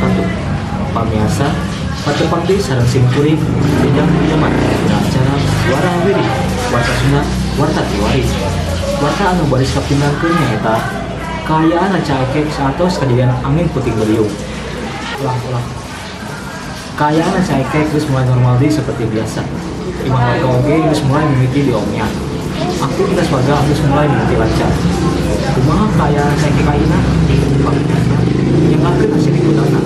Wabarakatuh. Pamiarsa, patepang deui sareng sim kuring Ujang Budiman dina acara Wara Wiri, Warta Sunda, Warta Kiwari. Warta anu baris kapindangkeun nyaeta kaayaan Rancaekek saatos kejadian angin puting beliung. Ulang-ulang. Kaayaan Rancaekek geus mulai normal deui seperti biasa. Imah warga oge geus mulai mimiti diomean. Aktivitas warga geus mulai mimiti lancar. Kumaha kaayaan Rancaekek ayeuna? Pamiarsa, nyanggakeun hasil liputanna.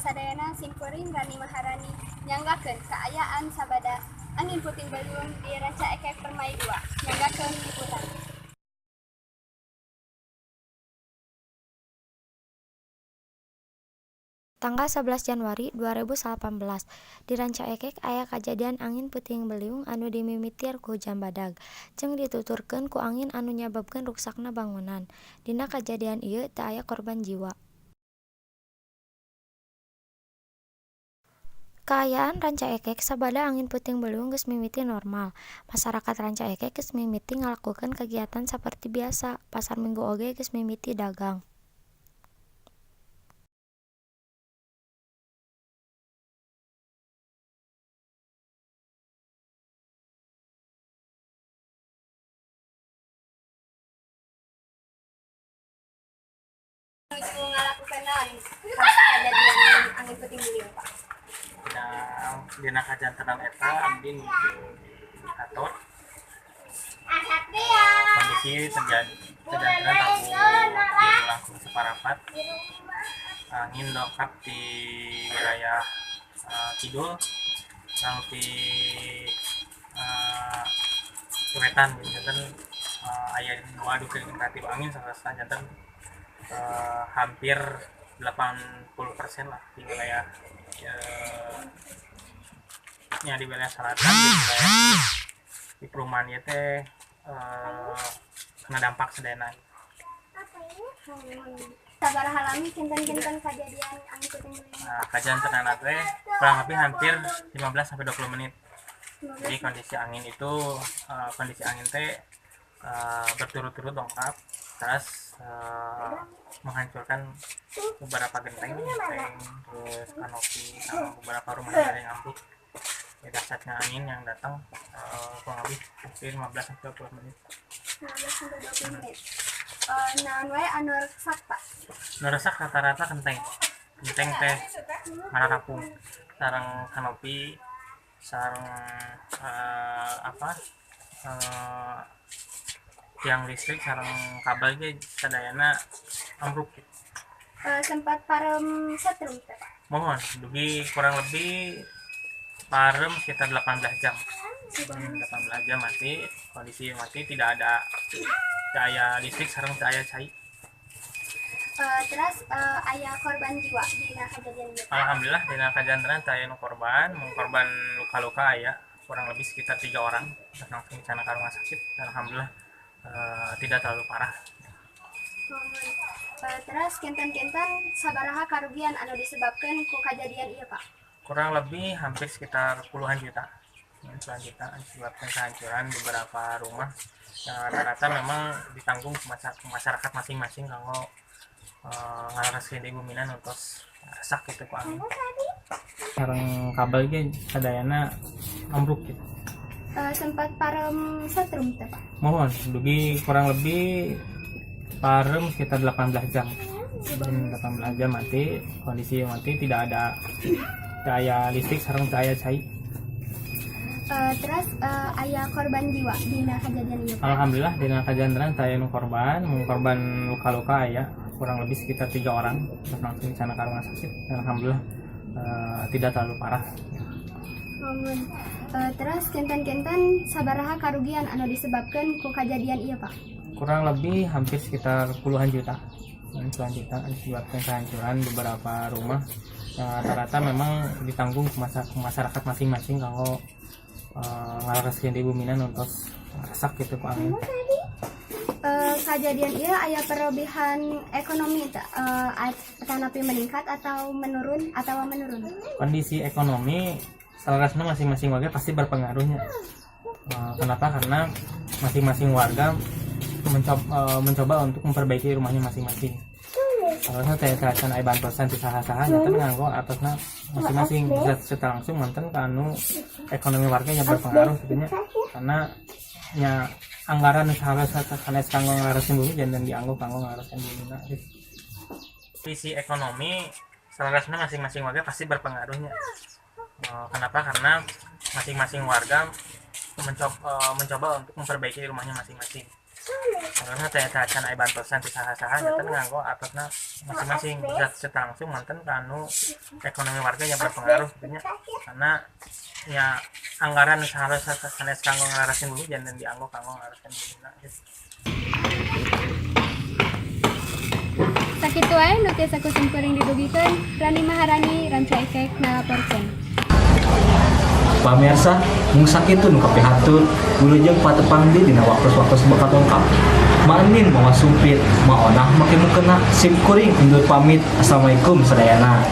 Sadayana, simkuring Rani Maharani nyanggakeun kaayaan sabada angin puting beliung di Rancaekek Permai 2. Nyanggakeun liputan. Tanggal 11 Januari 2018 di Rancaekek aya kajadian angin puting beliung anu dimimiti ku hujan badag jeung dituturkeun ku angin anu nyababkeun ruksakna bangunan. Dina kajadian ieu teu aya korban jiwa. Kaayaan Rancaekek sabada angin puting beliung geus mimiti normal. Masarakat Rancaekek geus mimiti ngalakukeun kagiatan saperti biasa. Pasar Minggu oge geus mimiti dagang. Nuju ngalakukeun naon pas kajadian angin puting beliung, Pak? Dina kajantenan eta abdi nuju di kantor. Kondisi terjadi kajantenan tabuh 3 langkung separapat, angin dongkap di wilayah kidul sareng di wetan. Janten aya dua duka negatif angin salah, janten hampir 80% lah di wilayah nya, di wilayah selatan, di wilayah di perumahan ieu teh kena dampak sadayana. Sabaraha lami kinten-kinten kajadian angin puting beliung? Nah, kajantenan teh kurang lebih hampir 15 sampai 20 menit. Jadi kondisi angin itu, kondisi angin teh berturut-turut dongkap, terus menghancurkan beberapa genteng, genteng, terus kanopi, sama beberapa rumah yang ambruk. Ya, dahsyatnya angin yang datang kurang lebih hampir 15 sampai 20 menit. 15 sampai 20 menit. Naon wae anu rusak, Pak? Nu rusak rata-rata genteng. Genteng teh mararapung, sareng kanopi, sareng apa, tiang listrik sareng kabel ge sadayana ambruk gitu. Sempat pareum setrum teh, Pak? Muhun, dugi kurang lebih pareum sekitar 18 jam. 18 jam mati, kondisi mati, tidak ada daya listrik sareng daya cai. Terus aya korban jiwa dina kejadian ieu? Alhamdulillah, dina kajantenan teu aya nu korban, mung korban luka-luka aya kurang lebih sekitar 3 orang, langsung dicandak ke rumah sakit dan alhamdulillah tidak terlalu parah. Muhun. Terus kinten-kinten sabaraha karugian anu disebabkeun ku kajadian ieu, Pak? Kurang lebih hampir sekitar puluhan juta. Puluhan juta disebabkan kehancuran beberapa rumah yang rata-rata memang ditanggung masyarakat masing-masing kanggo ngalereskeun di bumina nu tos rusak gitu ku angin. Sareng kabel ge sadayana ambruk gitu. Sempat pareum setrum teh, Pak? Muhun, dugi kurang lebih pareum sekitar 18 jam. 18 jam mati, kondisi mati, tidak ada daya listrik sareng daya cai. Terus aya korban jiwa dina kejadian ieu, Pak? Alhamdulillah, dina kajantenan teu aya nu korban, mung korban luka-luka aya kurang lebih sekitar 3 orang, langsung dicandak ke rumah sakit dan alhamdulillah tidak terlalu parah. Muhun. Terus kinten-kinten sabaraha karugian anu disebabkeun ku kajadian ieu, Pak? Kurang lebih hampir sekitar puluhan juta. Puluhan juta disebabkan kehancuran beberapa rumah yang rata-rata memang ditanggung masyarakat masing-masing kanggo ngalereskeun di bumina nu tos rusak gitu ku angin. Kejadian ieu aya perobihan ekonomi teu? Atanapi meningkat atau menurun atau menurun? Kondisi ekonomi selarasnya masing-masing warga pasti berpengaruhnya. Kenapa? Karena masing-masing warga mencoba untuk memperbaiki rumahnya masing-masing. Harusnya teh can aya bantosan ti saha-saha, nyata nganggo artosna masing-masing. Bisa secara langsung manten kanu ekonomi warga yang berpengaruh gitu, karena nya anggaran seharusnya sanes kanggo ngalereskeun bumi janten dianggo kanggo ngalereskeun bumi gitu. Sisi ekonomi seharusnya masing-masing warga pasti berpengaruhnya. Kenapa? Karena masing-masing warga mencoba untuk memperbaiki rumahnya masing-masing. Karena teh can aya bantosan ti saha-saha, nyata nganggo artosna masing-masing. Bisa secara langsung manten kanu ekonomi warga yang berpengaruh gitu, karena ya anggaran seharusnya sanes kanggo ngalereskeun bumi janten dianggo kanggo ngalereskeun bumi gitu. Sakitu wae nu tiasa ku simkuring didugikeun. Rani Maharani, Rancaekek ngalaporkeun. Pamirsa, mung sakitu nu kapihatur, wilujeng patepang deui dina waktos-waktos bakal lengkap. Ma Enin mawa sumpit, Ma Onah make mukena, sim kuring undur pamit. Assalamualaikum sadayana.